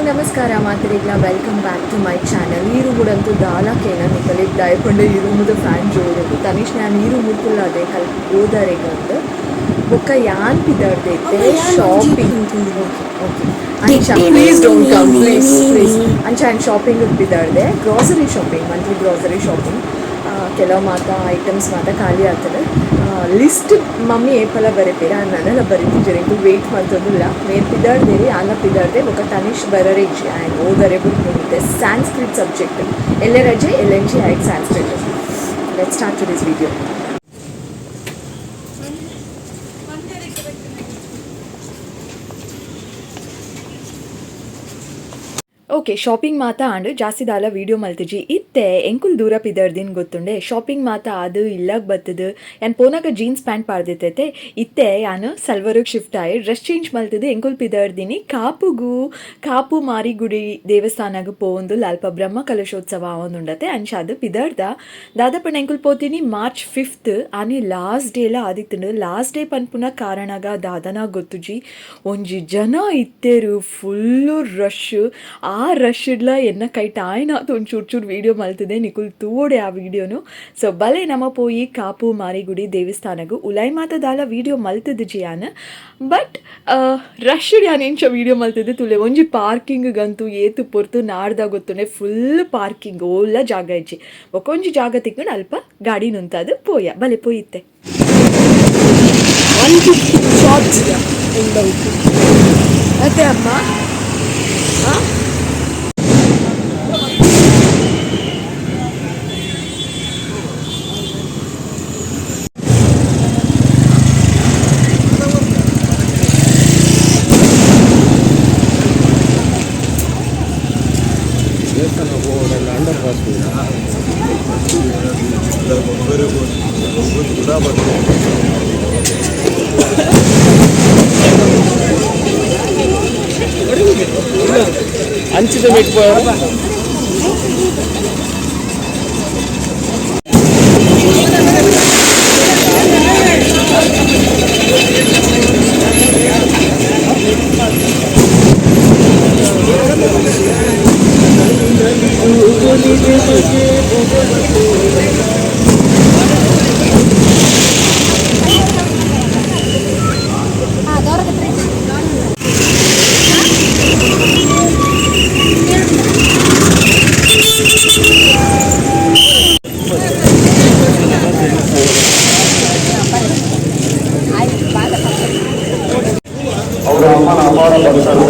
ನಮಸ್ಕಾರ ಮಾತೆರೆಗ್ಲ, welcome back to my channel. ಈ ರೂಮುಡಂತೂ ದಾಲ ಕೇನ ನಿಕಲೆಗ್, ದಾಯೆ ಈ ರೂಮುದ ಫ್ಯಾನ್ ಜೋರುಂಡು. ತನಿಷ್ ಯಾನ್ ಈ ರೂಮುಡ್ ಕುಲ್ಲಾದೆ ಕಲ್ ಓದರೆಗಂದು. ಬೊಕ್ಕ ಯಾನ್ ಪಿದರ್ದೈತೆ ಶಾಪಿಂಗ್. ಓಕೆ ಅಂಚ, please don't come, please, please. ಅಂಚ ಆ್ಯಂಡ್ ಶಾಪಿಂಗ್ ಪಿದರ್ದೆ, grocery shopping, monthly grocery shopping. ಕೆಲವು ಮಾತ ಐಟಮ್ಸ್ ಮಾತ ಖಾಲಿ ಆಗ್ತದೆ. ಲಿಸ್ಟ್ ಮಮ್ಮಿ ಏಪಲ ಬರೆಪೇರ, ನನಲ ಬರೀತಿಜೆರ್. ಎಂಕುಲು ವೆಯ್ಟ್ ಮಲ್ತೊಂದುಲ್ಲ. ಮೇರ್ ಪಿದರ್ದೇರಿ, ಆಲ ಪಿದರ್ದೆ. ಬೊಕ್ಕ ತನಿಷ್ ಬರರೆ ಇಜ್ಜಿ, ಆ್ಯಂಡ್ ಓದರೆ ಬುಡ್ಪುಂಡಿತ್ತೆ ಸ್ಯಾನ್ಸ್ಕ್ರಿಟ್ ಸಬ್ಜೆಕ್ಟ್. ಎಲ್ಲೆ ರಜೆ, ಎಲ್.ಎನ್.ಜಿ ಆಯ್ತು Sanskrit. Let's start to this video. Okay, shopping ಮಾತ ಆಂಡ್, ಜಾಸ್ತಿ ದಾಲ ವೀಡಿಯೋ ಮಲ್ತಿಜಿ. ಇತ್ತೆ ಎಂಕುಲ್ ದೂರ ಪಿದರ್ದಿನ್ ಗೊತ್ತುಂಡೆ. ಶಾಪಿಂಗ್ ಮಾತ ಅದು ಇಲ್ಲಾಗ ಬತ್ತದು. ಯಾನ್ ಪೋನಾಗ ಜೀನ್ಸ್ ಪ್ಯಾಂಟ್ ಪಾಡ್ದಿತ್ತೈತೆ. ಇತ್ತೆ ಯಾನ್ ಸಲ್ವರ್ಗ್ ಶಿಫ್ಟ್ ಆಯಿ, ಡ್ರೆಸ್ ಚೇಂಜ್ ಮಲ್ತದು ಎಂಕುಲ್ ಪಿದರ್ದಿನಿ ಕಾಪುಗು. ಕಾಪು ಮಾರಿಗುಡಿ ದೇವಸ್ಥಾನಗ್ ಪೋವೊಂದು. ಅಲ್ಪ ಬ್ರಹ್ಮ ಕಲಶೋತ್ಸವ ಆವೊಂದುಂಡತೆ, ಅಂಚ ಅದು ಪಿದರ್ದ. ದಾದಪಂಡ ಎಂಕುಲ್ ಪೋತೀನಿ ಮಾರ್ಚ್ 5, ಆನಿ ಲಾಸ್ಟ್ ಡೇಲ ಆದಿತ್ತುಂಡು. ಲಾಸ್ಟ್ ಡೇ ಪನ್ಪುನ ಕಾರಣಗ ದಾದನ ಗೊತ್ತುಜಿ, ಒಂಜಿ ಜನ ಇತ್ತೆರು, ಫುಲ್ಲು ರಶ್. ಆ ರಶ್ ಇಡ್ಲ ಎನ್ನ ಕೈಟ್ ಆಯ್ನಾತ್ ಒಂದು ಚೂರು ಚೂರು ವೀಡಿಯೋ ಮಲ್ತದೆ. ನಿಕುಲ್ ತೂವೊಡೆ ಆ ವೀಡಿಯೋನು. ಸೊ ಬಲೆ ನಮ ಪೋಯಿ ಕಾಪು ಮಾರಿಗುಡಿ ದೇವಸ್ಥಾನಗು. ಉಲಾಯ್ ಮಾತ ದಾಲ ವೀಡಿಯೋ ಮಲ್ತದ ಯಾನ್, ಬಟ್ ರಶ್ ಯಾನ್ ಎಂಚ ವೀಡಿಯೋ ಮಲ್ತದೆ ತುಲೆ. ಒಂಜಿ ಪಾರ್ಕಿಂಗ್ ಗಂತು ಏತು ಪೊರ್ತು ನಾಡ್ದ ಗೊತ್ತುಂಡೆ. ಫುಲ್ ಪಾರ್ಕಿಂಗ್, ಓಲ್ಲ ಜಾಗ ಇಜ್ಜಿ. ಬೊಕೊಂಜಿ ಜಾಗ ತಿಕ್ಕೊಂಡು ಅಲ್ಪ ಗಾಡಿ ನುಂತಾದು ಪೋಯ. ಬಲೆ ಪೋಯಿತ್ತೆ. 150 shops ಉಂಡೌಟು ಅದೇ ಅಮ್ಮ. ಹಾಂ. ದೇವಸ್ಥಾನ ಹೋಗೋರೆಲ್ಲ ಅಂಡರ್ ಪಾಸ್. ಅಂಚಿದ ಮೆಟ್ಟು. ಅವರ ಅಮ್ಮನ ಅಪಾರ ಭಕ್ತರು.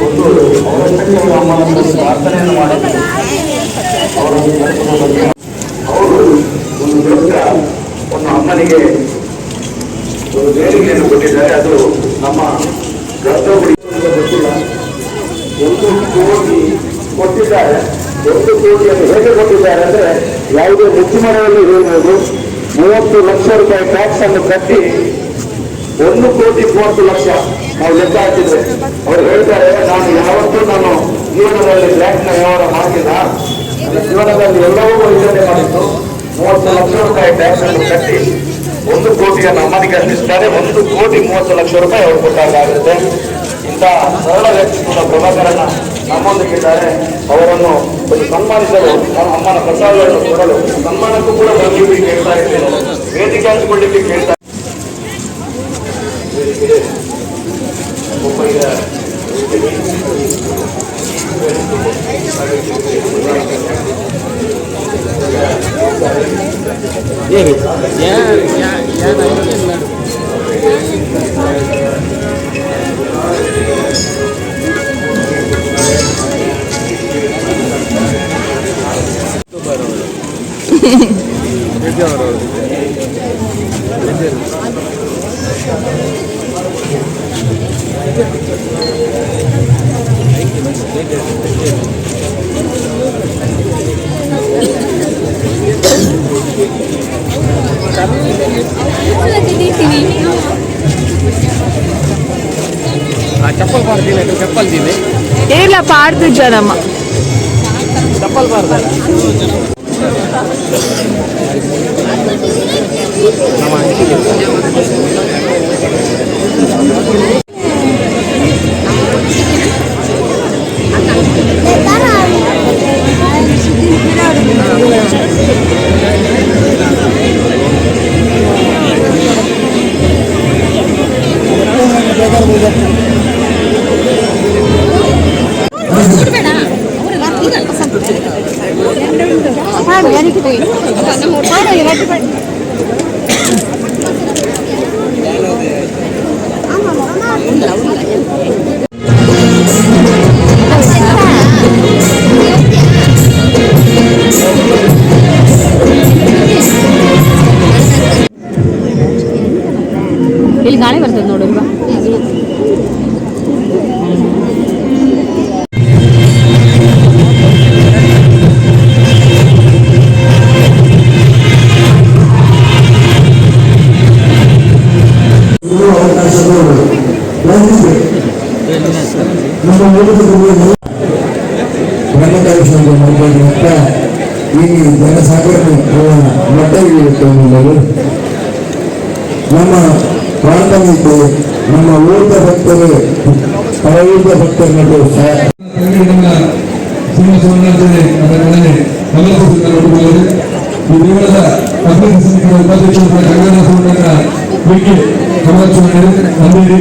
ಒಂದು ಅವರಷ್ಟಕ್ಕೆ ಅವರ ಅಮ್ಮನ ಪ್ರಾರ್ಥನೆಯನ್ನು ಮಾಡಿದರು. ಅವರ ಕೆಲಸದ ಬಗ್ಗೆ ಅವರು ಒಂದು ದೊಡ್ಡ ಒಂದು ಅಮ್ಮನಿಗೆ ಒಂದು ದೇಣಿಗೆಯನ್ನು ಕೊಟ್ಟಿದ್ದಾರೆ. ಅದು ನಮ್ಮ ಗರ್ಭಗುಡಿ ಗೊತ್ತಿಲ್ಲ, 1 ಕೋಟಿ ಕೊಟ್ಟಿದ್ದಾರೆ. 1 ಕೋಟಿಯನ್ನು ಹೇಗೆ ಕೊಟ್ಟಿದ್ದಾರೆ ಅಂದ್ರೆ, ಯಾವುದೇ ಮುಖ್ಯಮನೆಯಲ್ಲಿ ಹೇಳ್ಬೋದು, 30 ಲಕ್ಷ ರೂಪಾಯಿ ಟ್ಯಾಕ್ಸ್ ಅನ್ನು ಕಟ್ಟಿ 1 ಕೋಟಿ 30 ಲಕ್ಷ ನಾವು ಲೆಕ್ಕ ಹಾಕಿದ್ರೆ. ಅವರು ಹೇಳ್ತಾರೆ, ನಾನು ಯಾವತ್ತೂ ನಾನು ಜೀವನದಲ್ಲಿ ಬ್ಯಾಂಕ್ನ ವ್ಯವಹಾರ ಮಾಡಿಲ್ಲ, ನನ್ನ ಜೀವನದಲ್ಲಿ ಎಲ್ಲವೂ ವಹಿವಾಟೆ ಮಾಡಿದ್ದು. 30 ಲಕ್ಷ ರೂಪಾಯಿ ಟ್ಯಾಕ್ಸ್ ಅನ್ನು ಕಟ್ಟಿ 1 ಕೋಟಿಯನ್ನು ಅಮ್ಮನಿಗೆ ಅರ್ಪಿಸ್ತಾರೆ. 1 ಕೋಟಿ 30 ಲಕ್ಷ ರೂಪಾಯಿ ಅವರು ಕೊಟ್ಟಾಗ ಆಗುತ್ತೆ. ಇಂಥ ಸರಳ ವ್ಯಕ್ತಿತ್ವದ ಪ್ರಭಾಕರನ್ನ ನಮ್ಮೊಂದಿಗಿದ್ದಾರೆ. ಅವರನ್ನು ಒಂದು ಸನ್ಮಾನಿಸಲು, ನಮ್ಮ ಅಮ್ಮನ ಪ್ರಸಾದವನ್ನು ಕೊಡಲು, ಸನ್ಮಾನಕ್ಕೂ ಕೂಡ ಬರಲಿಕ್ಕೆ ಕೇಳ್ತಾ ಇದ್ದೇನೆ. ವೇದಿಕೆ ಹಂಚಿಕೊಳ್ಳಿಕ್ಕೆ ಕೇಳ್ತಾ ವೇದಿಕೆಗೆ ಮುಂಬೈನ ಏನು ಏನು ನಡು. ಬರೋರು ಚಪ್ಪಲ್ ಪಾಡ್ತೀನಿ, ಚಪ್ಪಲ್ ತಿನ್ನಿ. ಏರ್ಲ ಪಾಡ್ದು ಜನಮ್ಮ. ಚಪ್ಪಲ್ ಪಾಡ್ದ. ನಮ್ಮ ಅಂಚಿಗೆ. ಇಲ್ಲಿ ಗಾಳಿ ಬರ್ತದೆ ನೋಡು. ಅವಕಾಶಗಳು ಬಂದಿದೆ. ನಮ್ಮ ಮೂಲದಲ್ಲಿ ಬ್ರಹ್ಮಕಲಶದ ಮೂಲಕ ಈ ಜನಸಾಗರ ಮಟ್ಟವಿರುತ್ತದೆ. ನಮ್ಮ ಪ್ರಾರ್ಥನೆಗೆ ನಮ್ಮ ಊರ್ದ ಭಕ್ತರು, ಪರವೂರ್ದ ಭಕ್ತರನ್ನು ಸಹ ಈ ದೇವಳದ ಅಭಿವೃದ್ಧಿ ಸಮಿತಿಯ ಉಪಾಧ್ಯಕ್ಷರಾದ ಗಂಗಾಧರ ಸುವರ್ಣನ ವಿಕೆ ಕಮಲ ಅಂದೇರಿ.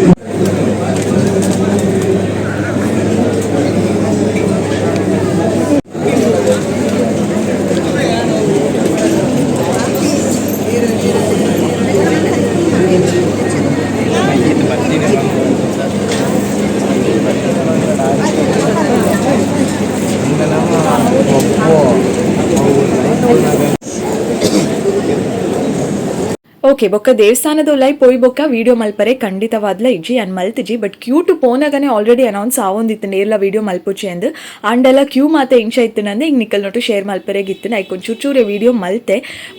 ಓಕೆ, ಬೊಕ್ಕ ದೇವಸ್ಥಾನದ ಉಲಾಯಿ ಪೋಯಿ ಬೊಕ್ಕ ವಿಡಿಯೋ ಮಲ್ಪರೆ ಖಂಡಿತವಾದ್ಲ ಇಜ್ಜಿ, ಅನ್ ಮಲ್ತಿಜಿ. ಬಟ್ ಕ್ಯೂ ಟು ಪೋನಾಗನೆ ಆಲ್ರೆಡಿ ಅನೌನ್ಸ್ ಆವೊಂದಿತ್ತು ನೇರ್ಲ ವಿಡಿಯೋ ಮಲ್ಪುಚಿ ಅಂದ್. ಆಂಡಲ ಕ್ಯೂ ಮಾತ ಇಂಚ ಇತ್ತಿನಂದೆ ಹಿಂಗ್ ನಿಕಲ್ ನೋಟು ಶೇರ್ ಮಲ್ಪರೆಗಿತ್ತು. ಐಕ್ ಒಂಚೂರು ಚೂರೆ ವಿಡಿಯೋ ಮಲ್ತೆ.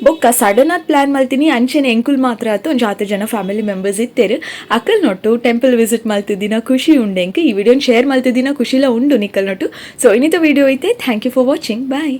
ಬೊಕ್ಕ ಸಡನ್ ಆದ್ ಪ್ಲಾನ್ ಮಲ್ತೀನಿ. ಅಂಚೆನೆ ಎಂಕುಲ್ ಮಾತ್ರ ಆತು, ಒಂಜಿ ಆತ ಜನ ಫ್ಯಾಮಿಲಿ ಮೆಂಬರ್ಸ್ ಇತ್ತೇರು. ಅಕಲ್ ನೋಟು ಟೆಂಪಲ್ ವಿಸಿಟ್ ಮಲ್ತಿದ್ದಿನ ಖುಷಿ ಉಂಡೆ ಎಂಕ್. ಈ ವಿಡಿಯೋನ ಶೇರ್ ಮಲ್ತಿದ್ದಿನ ಖುಷಿಲ ಉಂಡು ನಿಕಲ್ ನೋಟು. ಸೊ ಇನ್ನಿತ ವಿಡಿಯೋ ಐತೆ. Thank you for watching. Bye.